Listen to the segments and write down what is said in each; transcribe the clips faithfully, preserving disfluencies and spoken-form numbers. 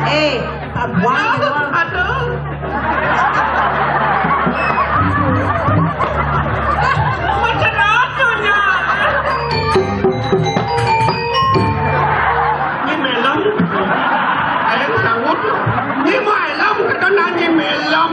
Eh, Pak Buan, aduh, aduh. Macam apa nya? Ni melem. Ayang sahut. Ni melem, kata nak ni melem.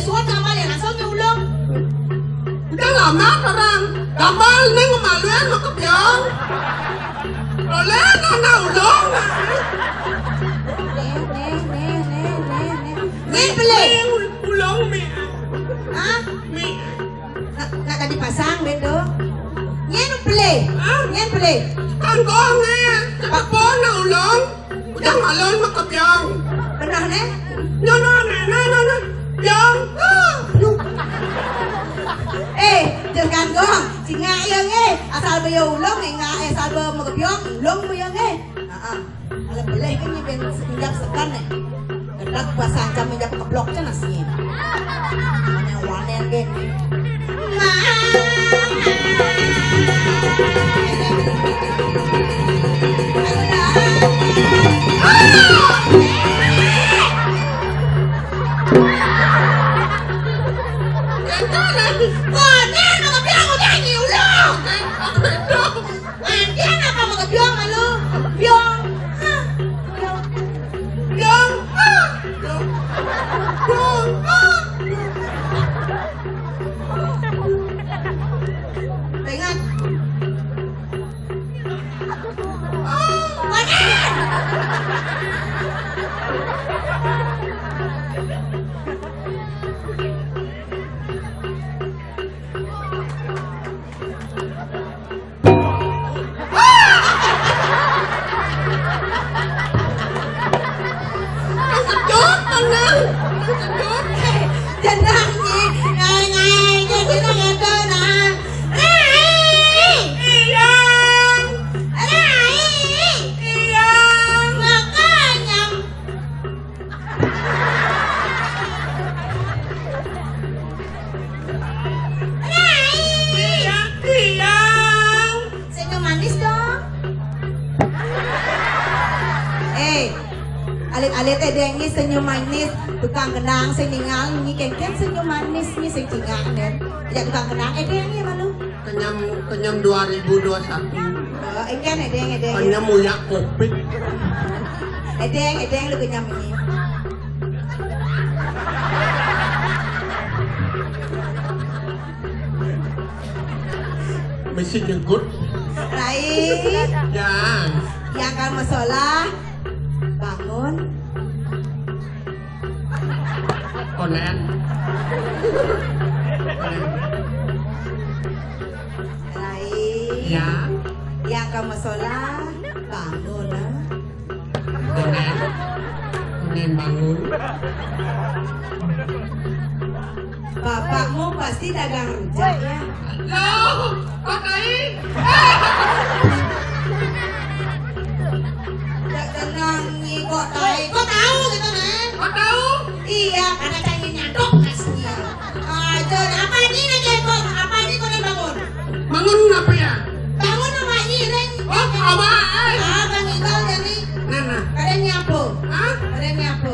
Suwun gambar ya langsung ya ulung. Udah lama orang. Gambar ning ngemaluin mau kebyong. Oleh nana ulung. Nih, nih, nih, nih, nih, nih. Nih, beli. Ning ulung mi. Hah? Mi. Nak, nak tadi pasang, Bendo. Nyen beli. Hah? Nyen beli. Kangkong, eh. Cepet pon, nak ulung. Udah malon mah kebyong. Benar, nih? No, no, no, no, no, no. Byong. Ah. Eh, jangan gong. Cingak ya, nge. Asal baya ulung, nge. Asal baya mau kebyong, ulung baya, nge. Heeh. Kalau boleh kan, ini ben semenjak sekan, nih. Gedak bahasa ancam menjak keblok, kan, aslinya. Mana wanen, nge. Ingat. Jangan nyanyi, nyanyi, nyanyi, nyanyi, nyanyi. Rai! Iyang! Rai! Iyang! Makanya. Rai! Iyang! Iyang! Senyum manis dong. Eh, alit-alit édéng nyi senyum manis, tukang kenang sing ningal nyi kéngkén senyum manis nyi sing cingak, nen. Ya tukang kenang édéng nyi malu. Kenyam, kenyam dua ribu dua satu. Oh, éngkén édéng, édéng. Kenyam uyak covid. Édéng, édéng lu kenyam ini. Mesti nyenggut. Rai. Ya. Yang kamu salah bangun. Konen. Rai. Ya. Yang kamu salah bangun, ah. Konen. Konen bangun. Bapakmu pasti dagang rujak, ya? Loh, kok tai? Nggak tenang nih, kok tai? Kok tahu gitu, Nek? Kok tahu? Iya, karena cangin nyadok kasnya. Aja, apa nih, Nek, kok? Apa nih, kok, Nek, bangun? Bangun apa ya? Bangun apa, Nyi, Ren? Oh, apa, eh? Ah, Bang Iqbal jadi. Nah, nah. Pada nyapu. Hah? Pada nyapu.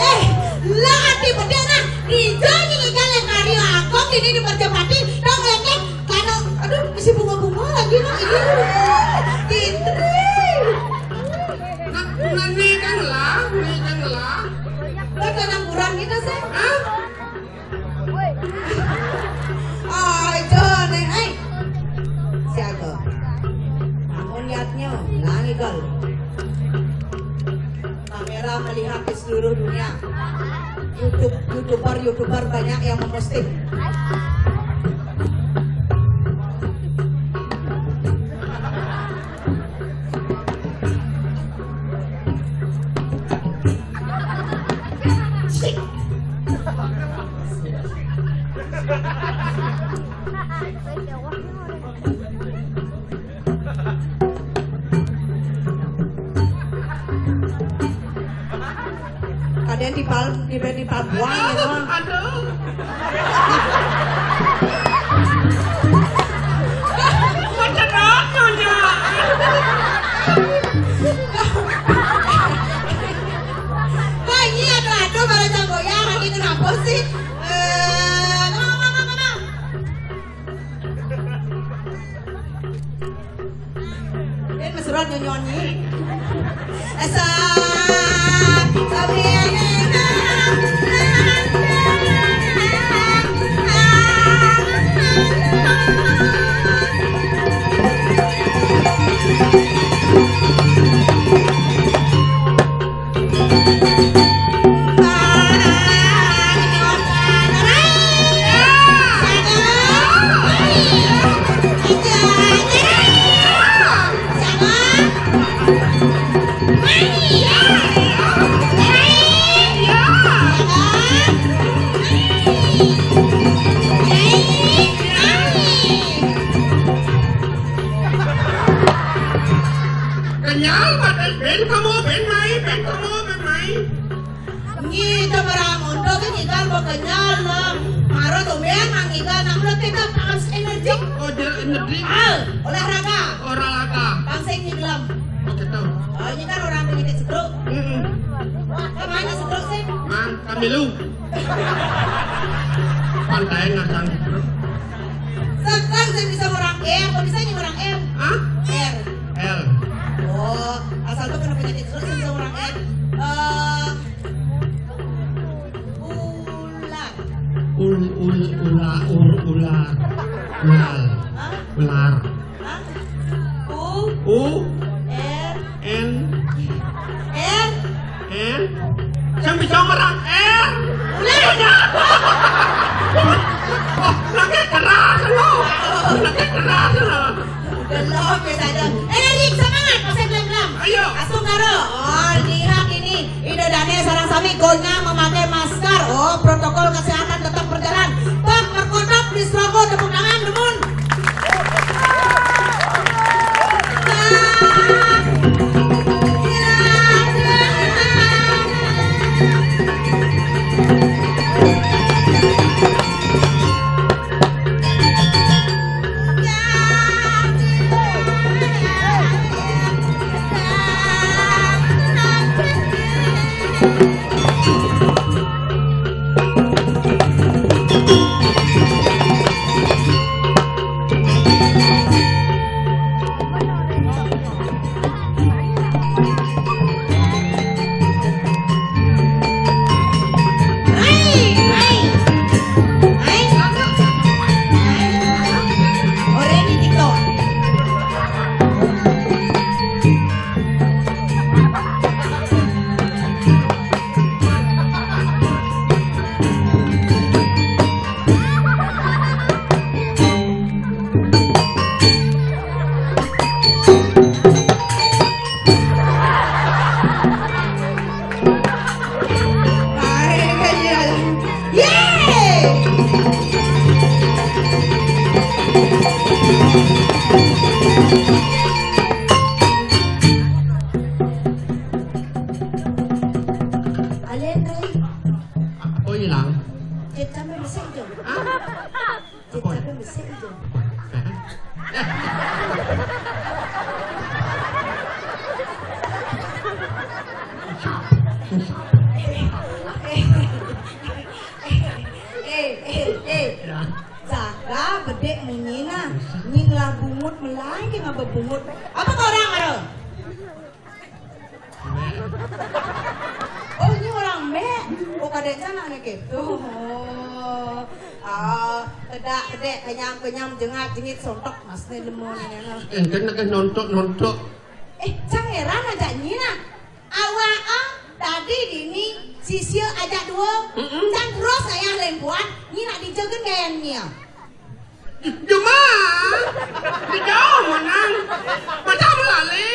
Eh, lah ati bedé nah, dijol nyinggal yang karya agung ini di Merjapati, dong lengkeng, karena, aduh, isi bunga-bunga lagi nah ini. Tintri. Nah, nah, ini kan lah, ini kan lah. Kan kadang kurang gitu sih. Hah? Aja nih, eh. Siaga. Bangun niatnya, langi gol. Kamera melihat di seluruh dunia. YouTube, YouTuber, YouTuber banyak yang memposting. Kadén di pal-, di, di pal buang gitu. Aduh. Macam apa nya? Kok ini aduh-aduh malah canggoyang, lagi kenapa sih? Eh, ngomong, ngomong, ngomong. Nyonyi. Kenyal, Pak. Ben kamu, ben mai, ben kamu, ben mai. Nyi, coba orang untuk kan nyigal mau kenyal, no. Maro tumben mang nyigal, nang udah kita harus energi. Oh, dia energi. Ah, olahraga. Olahraga. Pangsing nyigelam. Oh, gitu. Oh, ini kan orang penyakit stroke. Mm-mm. Kemana stroke sih? Mang, kami lu. Pantai ngasang. Sekarang saya bisa orang R, kok bisa ini orang R? Hah? R. L. Oh, asal tuh kena penyakit stroke, saya bisa orang R. Eh, ular. Ul, ul, ula, ur, ular. Ular. Hah? Ular. Hah? U. U. R. N. R. N. Yang bisa orang R. Ular. Oh, lagi keras lo. Lagi keras lo. Belum bisa aja. Energi, semangat, pasai gelam-gelam. Ayo. Asung karo. Oh, lihat ini. Ida dane sareng sami gonya memakai masker. Oh, protokol kesehatan tetap berjalan. Tok perkodok di Srogo, tepuk tangan, dumun. Alen kali. Oh, hilang. Chat sampai besik tu. Hah? Chat sampai besik tu. Eh, eh, eh. Ya. Jaga bedek munyi nah. Nyi ngelah bungut melai ke ngaba bungut. Apa kau orang ada? Oh, ini orang mek. Oh, kadang sana nak gitu. Oh. Ah, tedak, tedak, kenyam, kenyam, jengat, jengit, sontok, mas ni lemu ni, ni, ni. Eh, kena ke nontok, nontok. Eh, cang heran aja nyi nah. Awak ah, tadi dini, sisia ajak dua, mm-mm, cang terus ayah lembuan, nyi nak dijaga gaya nyi ah. Juma, dijauh menang. Macam melali.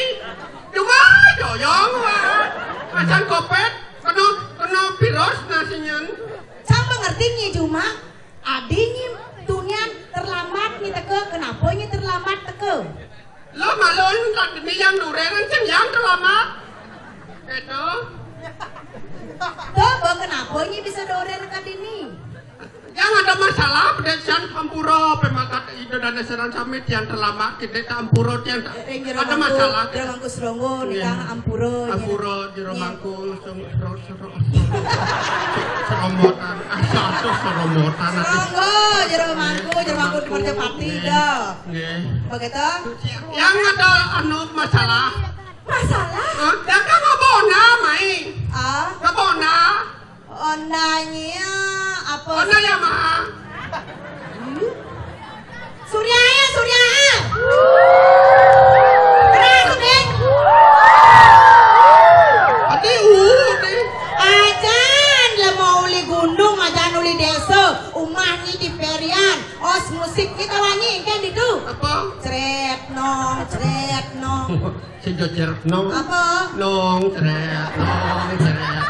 Juma, joyong, wah. Macam kopet, kena, kena virus nasinya. Cang mengerti nyi Juma. Adi nyi tunian terlambat nyi teka. Kenapa nyi terlambat teka? Lo maklum tak kena yang duren, cang yang terlambat. Itu. Tuh, kenapa nyi bisa duren dekat ini? Yang ada masalah, pedek sian hampura, pemakat ide. Dana sareng sami tiang terlambat, kita tak ampura tiang tak. Ring jero ada mangku, masalah. Jero mangku seronggo, nggih, nikah ampura, nggih. Ampura, jero mangku, song-, sero-, sero-, serombotan. Ah, satu serombotan, nanti. Seronggo, jero mangku, jero mangku di Mercapati, nggih, dah. Nggih. Begitu? Yang ada anu masalah. Masalah? Hah? Dah kan ngabona, Mai. Ah? Ngabona. Honda-nya apa? Honda Yamaha. Hmm? Surya ya, Surya. Nah, Sudin. Ati uh, ati. Ajan, lemah uli gunung, ajan uli desa, umah nyi di Perian. Os musik kita wanyi, kan itu? Apa? Cret nong, cret nong. Sing jojer nong. Apa? Nong, cret, nong, cret.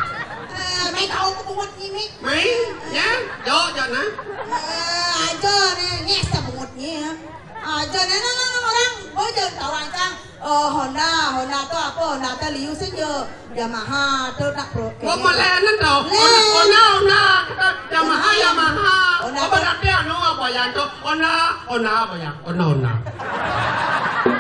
Eh, mai kau ke bungut ni, Mi. Mai, ya, jo, jo, nah. Eh, aja ni, nyes ke bungut ni, ya. Aja ni, nah, nah, nah, orang. Kau jangan tahu ancang. Oh, Honda, Honda tu apa? Honda tu liu saja. Yamaha tu nak pro. Kau malah nang tahu. Leh. Honda, Honda, Honda. Kata Yamaha, Yamaha. Honda apa tu. Berarti anu apa yang tu? Honda, Honda apa yang? Honda, Honda.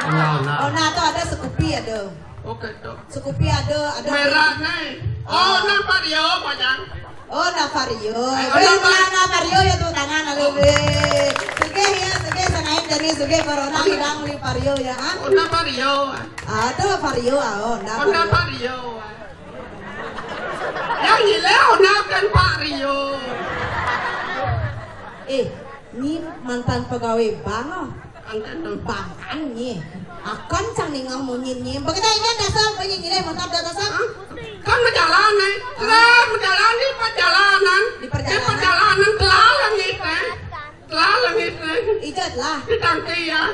Honda, Honda. Honda tu ada Scoopy ada. Oke, tu. Scoopy ada, ada. Merah ni. Oh, ah. Honda Vario apa yang? Oh, Honda Vario. Eh, beri Honda Vario. Honda Vario ya, tepuk tangan, haleluya. Sugih ya, sugih, sangain dari sugih corona, aduh, hilang beli Vario ya, ah. Honda Vario. Ada Vario, ah, Honda Vario. Honda Vario. Yang gila Honda kan Vario. Eh, ni mantan pegawai bank, oh. Angkat dong. Bangkan nyi. Akan cang ningah munyin nyi. Begitu ingat dasar, banyak nyilai motor dah dasar. Hah? Kan berjalan, eh. Lah, berjalan di perjalanan. Di perjalanan. Di perjalanan, telah langit, eh. Telah langit, eh. Ijat lah. Di tangki, ya.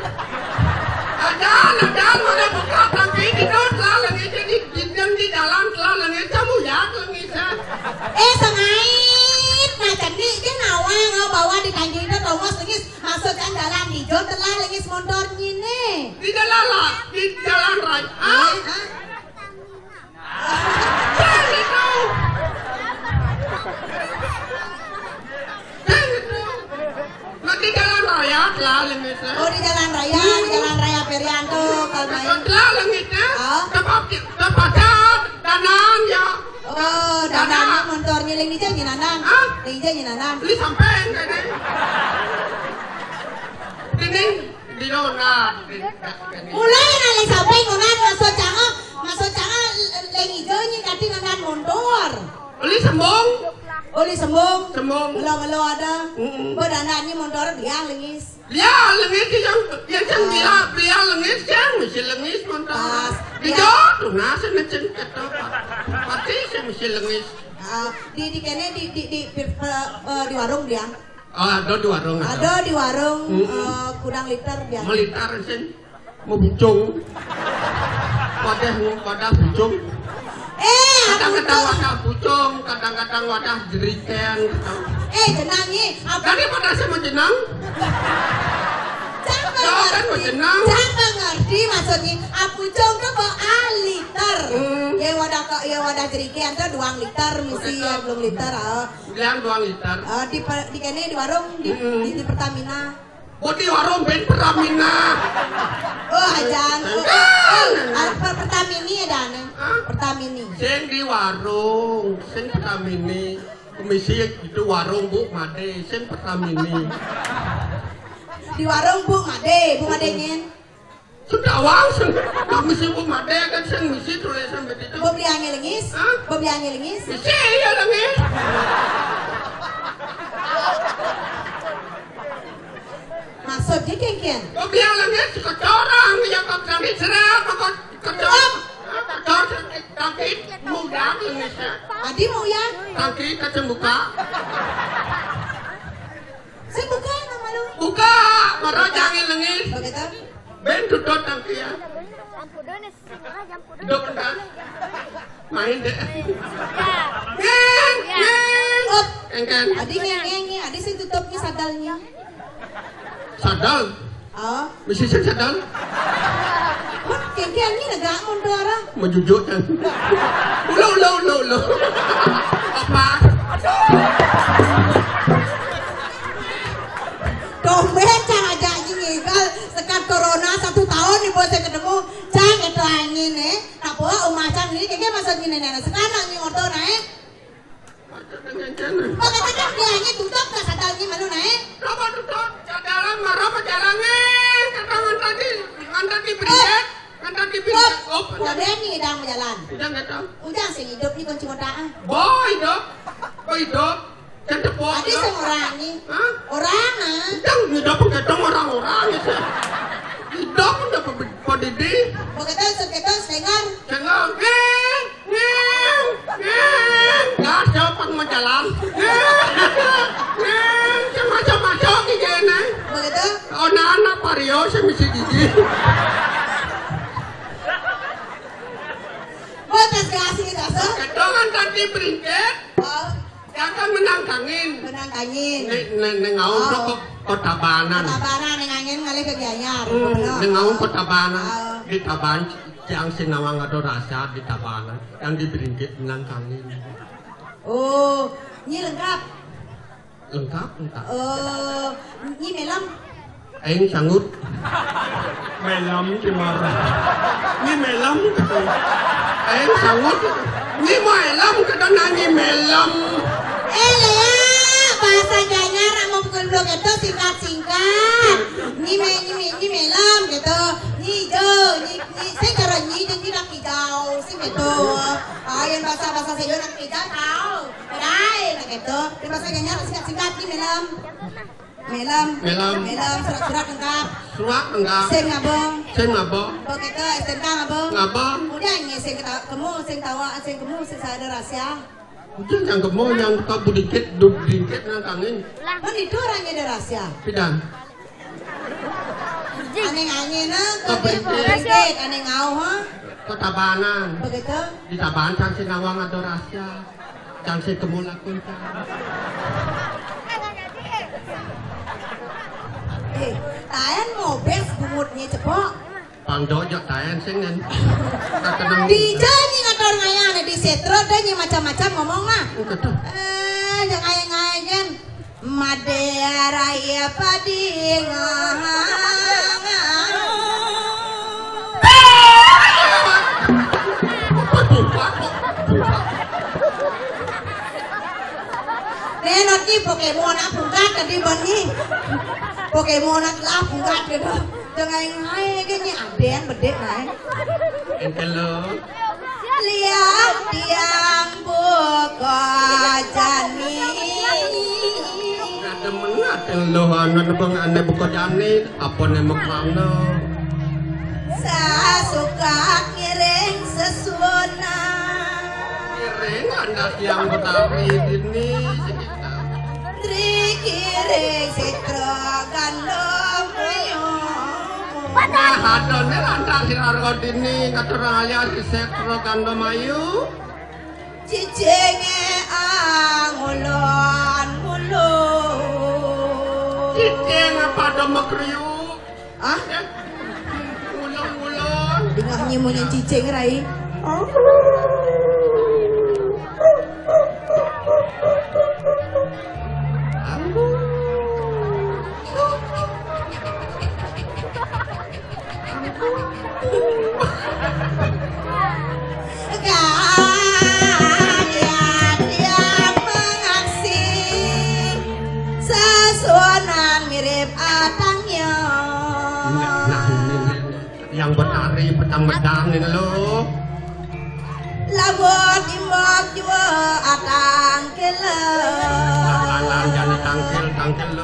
Ajan, ajan, mana buka tangki, di dalam telah langit, di, di, di jalan, telah langit, kamu ya, langit, ya. Eh, sengait, macam ni, dia nawang, oh, bawa di tangki, itu, Thomas, langit. Maksud kan jalan di John telah lengis montor nyine. Di jalan lah, di jalan raya. Ah? Eh, ah. Jangan itu. Jangan itu. Nanti jalan raya telah lengis, eh. Oh, di jalan raya, di jalan raya Perianto, kalau main. Telah lengis, eh. Ah? Tempat, tempat danan ya. Oh, dandan. Dandan. Montor nyeling ija nyenanan. Hah? Ling ija nyenanan. Beli sampai enggak nih? Ini di Leonard. Mulai nang ling sampai ngunat maksud canga, maksud canga ling ija nyi kati ngendan montor. Beli sembung. Oh, beli sembung. Sembung. Belo-belo ada. Mm-mm. Bo dandan nyi montor biang lingis. Beliau lengis yang, yang cang beliau, beliau lengis, cang mesti lengis, mantap. Pas. Di jauh tuh, nah, sana cang kata, pati cang mesti lengis. Ah, di, di kene, di, di, di, eh, eh, di warung beliau. Ah, ada di warung, ada. Ada di warung, mm-mm, eh, kurang liter beliau. Meliter, cang. Mau bucung. Wadah, wadah bucung. Eh, kadang-kadang bucung. Wadah bucung, kadang-kadang wadah jeriken, gitu. Eh, jenang ni. Apa? Daripada saya mau jenang. Jangan kan mau jenang. Jangan ngerti maksudnya. Ah, bucung tu bawa ah, liter. Hmm. Ya, wadah ke, ya, wadah jeriken tu dua liter, mesti ya, belum liter, ah. Bilang dua liter. Ah, di, di kene, di warung, di, mm-mm, di, di Pertamina. Bodi warung ben Pertamina. Oh, ajan. Oh, oh, oh, ah, per-, Pertamini ya, Dane? Hah? Pertamini. Sing di warung, sing Pertamini. Komisi itu warung Bu Made, sing Pertamini. Di warung Bu Made, Bu Made nyen. Sudah awal, sing. Komisi Bu Made kan sing misi tulisan begitu. Bob liangnya lengis? Hah? Bob liangnya lengis? Misi ya lengis. Maksudnya, Ken, Ken? Kau bilang lagi, si kocoran, ya, kau kami cerai, apa kau kocoran? Kocor, tangki, muda, Indonesia. Adi mau ya? Tangki, kacang buka. Saya buka, nama lu. Buka, marah jangan lengis. Begitu? Ben tutup tangki ya. Ampun, Donis. Dok, bentar. Main deh. Neng, neng. Up. Engken. Adi ngeng-ngeng ni, adi sing tutup ni sadalnya. Sadal? Oh. Mesti sing sadal? Wah, kengkeng ni negak mundur ah. Menjujuk kan. Ulo, ulo, ulo, ulo. Apa? Dombet cara aja anjing Bos ketemu, cang ketuanya nih. Apa omah cang ini kagak maksudnya nih, nih. Sekarang nih orto naik. Kata kan dia hanya tutup, tak sadar nih malu naik. Coba tutup, jalanan marah apa jalannya? Kata ngan tadi, ngan tadi beriset, ngan tadi beriset. Oh, udah nih, udah mau jalan. Udah nggak tahu. Udah sih hidup nih kunci kota ah. Boy dok, boy dok. Kan tepuk. Adi sing orang nih. Hah? Orang ah. Udah nggak dapat ketong orang-orang itu. Hidup udah pada di. Begitu sekitar dengar. Dengar. Ngeng, ngeng, ngeng. Nggak ada apa mau jalan. Ngeng, ngeng. Cuma macam-macam nih kayaknya. Begitu. Anak-anak Vario saya mesti gigi. Buat tes kasih dah so. Ketongan tadi berinket. Oh. Jangan menang kangin. Menang kangin. Nek nek nek ngaung. Oh. Kok kota Banan. Kota Banan ning angin ngalih ke Gianyar. Hmm, bener. Ning ngaung kota Banan. Oh. Di Tabanan yang sinawang ada rasa di Tabanan yang diberinggit menang kangin. Oh, ini lengkap. Lengkap, lengkap. Oh, ini melem. Aing sanggup. Melem gimana? Ini melem. Aing sanggup. Ini melem, kata nanya melem. Eh, Lea, bahasa Gianyar mau pukul blok itu singkat-singkat. Ini me, ini me, ini melem gitu. Ini hijau, ini, ini, saya cara ini, ini nak hijau, sih gitu. Ah, yang bahasa, bahasa saya nak hijau, tahu. Kedai, nak gitu. Di bahasa Gianyar singkat-singkat, ini melem. Melem. Melem. Melem, surat-surat lengkap. Surat lengkap. Sing ngabong. Sing ngabong. Begitu, S T N K ngabong. Ngabong. Udah, ini sing ketawa, kemu, sing tawa, sing kemu, sing saya ada rahasia. Udah, yang kemu, yang kau budikit, dudikit, nang kangin. Menidur hanya ada rahasia. Pidan. Aneh-aneh, nah, kau budikit, aneh ngau, ha? Kau Tabanan. Begitu. Di Tabanan, cang sinawang ada rahasia. Cang sing kemu lakun, cang. Eh, taen mobes bungutnya cepok. Pang dojok taen sing ngen. Kakenang. Di jani ngatur ngayane di setro, dia nyi macam-macam ngomong ah. Oh, ketuh. Eh, jangan ngayen. Madera ya padinga. Nenot ki Pokemon ah pungkat tadi bon ni. Pokemon ah lah pungkat gitu. Dengan ngai ke ni aden bedek ngai. Entelo. Lihat tiang buka jani. Ada mengat lo anak bang ane buka jani. Apa ne makrana? Sasuka ngiring sesuunan. Ngiring andas yang betari dini sekitar. Tri kiring sitra gandum ayu. Nah, adone lantas sing arga dini katuraya si sitra gandum ayu. Cicing angulon-ngulon. Cicing apa do makriu? Ah? Ngulon-ngulon. Dingah nyemunye cicing, Rai. Kalian yang mengaksi sesuunan mirip atangnya. Nah, ini yang betari petang bedang ini lo. Lamun imbak jua atang kele. Lalan jani tangkil, tangkil.